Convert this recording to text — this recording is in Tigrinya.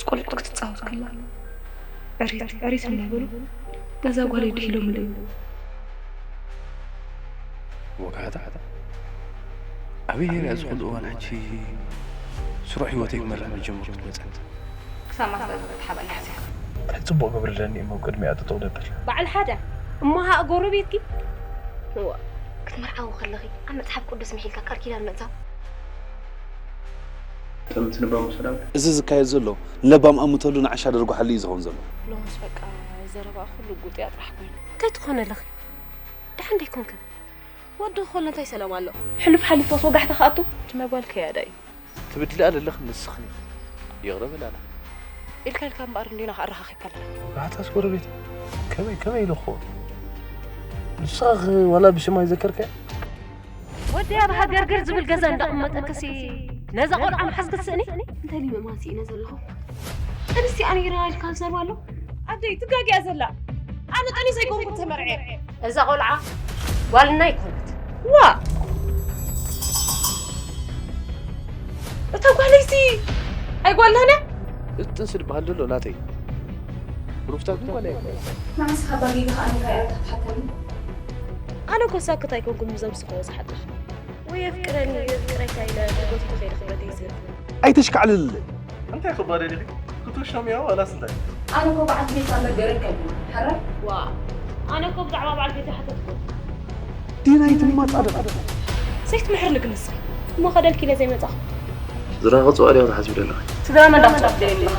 ቆልዑት ክትጻወት ከላ ዕሪት ዕሪት እናበሉ ነዛ ጓለይ ድሒሎምለይ። ወጋሕታ፣ ኣበይ ነይራ እዚ ኩሉ እዋን ሕጂ ስሩዕ ህይወተይ ክመርሕ መጀመርኩ ትመጸት? ክሳብ ማስታ ዝብልት ሓበን ካሕስያ። ጽቡቕ ግብሪ ኣለኒ እሞ ቅድሚኣ ጠጠው ደብል። በዓል ሓደ እሞ ሃእ ጎረቤትኪ እዋ ክትምርዓዊ ከለኺ ኣብ መጽሓፍ ቅዱስ ምሒልካ ቃል ኪዳን ምእታው ጥምት ንባሙ ሰላም እዚ ዝካየድ ዘሎ ንለባም ኣምተሉ ንዓሻ ደርጓሓሉ እዩ ዝኸውን ዘሎ። ሎምስ በቃ ዘረባ ኩሉ ጉጥያ ጥራሕ ኮይኑ። እንታይ ትኾነ ኣለኺ? ደሓን ዶ ኣይኮንክን? ወዲ ክኾን እንታይ ሰላም ኣሎ? ሕሉፍ ሓሊፎስ ወጋሕታ ክኣቱ ትመጓል ከያዳ እዩ። ትብድልኣ ዘለኽ ንስኽን ኢኺ። ይቕረ በላላ። ኢልካ ኢልካ እምበኣር እንዲና ከኣረኻኺብካ ኣለና። ወጋሕታስ ጎረቤት ከመይ ከመይ ኢሉ ክኸውን? ንስኻ ኸ ዋላ ብሽማ ይዘከርከ? ወዲ ኣብ ሃገርገር ዝብል ገዛ እንዳቕመጠክሲ ነዛ ቆልዓ ምሓዝ ክትስእኒ? እንታይ ሊመማሲ ኢነ ዘለኹ? ኣንስቲ ኣነ ይረኣልካ ዝሰርባ ኣሎ? ኣደይ ትጋጊያ ዘላ ኣነ ጠኒሰ ኣይኮንኩ ተመርዐ። እዛ ቆልዓ ጓልና ኣይኮነት። ዋ እታ ጓለይሲ ኣይጓልናነ እዚ ጥንሲ ዝበሃል ዘሎ ናተይ ሩፍታ ግን ጓል ኣይኮነ። ንዓስ ካብ ባጌጋ ከኣነ እንታይ እያ ክትሓተኒ? ኣነ ኮ ሳክት ኣይኮንኩም ብዘምስኽዎ ዝሓድር ወይ የፍቅረኒ ወይ የፍቅረካ ኢለ ጎቲተ ከይደ ክብረተይ ዝህብ ኣይተሽካዕልልለይ። እንታይ ክባደ ዲኺ ክትውሸምዮ ዋላስ እንታይ? ኣነ እኮ በዓልቲ ቤት ኣመገረካ እዩ ሓራይ ዋ ኣነ እኮ ብዛዕባ በዓል ቤት ሓተትኩ ዲናይ ትማጻደቕ። ዘይትምሕርኒ ግን ንስኺ እሞ ከደልኪ ኢለ ዘይመጻኹ ዝራኸ ጽዋር ያው ተሓስብ ደለኺ ስድራ መን ዳክትራት ደለኻ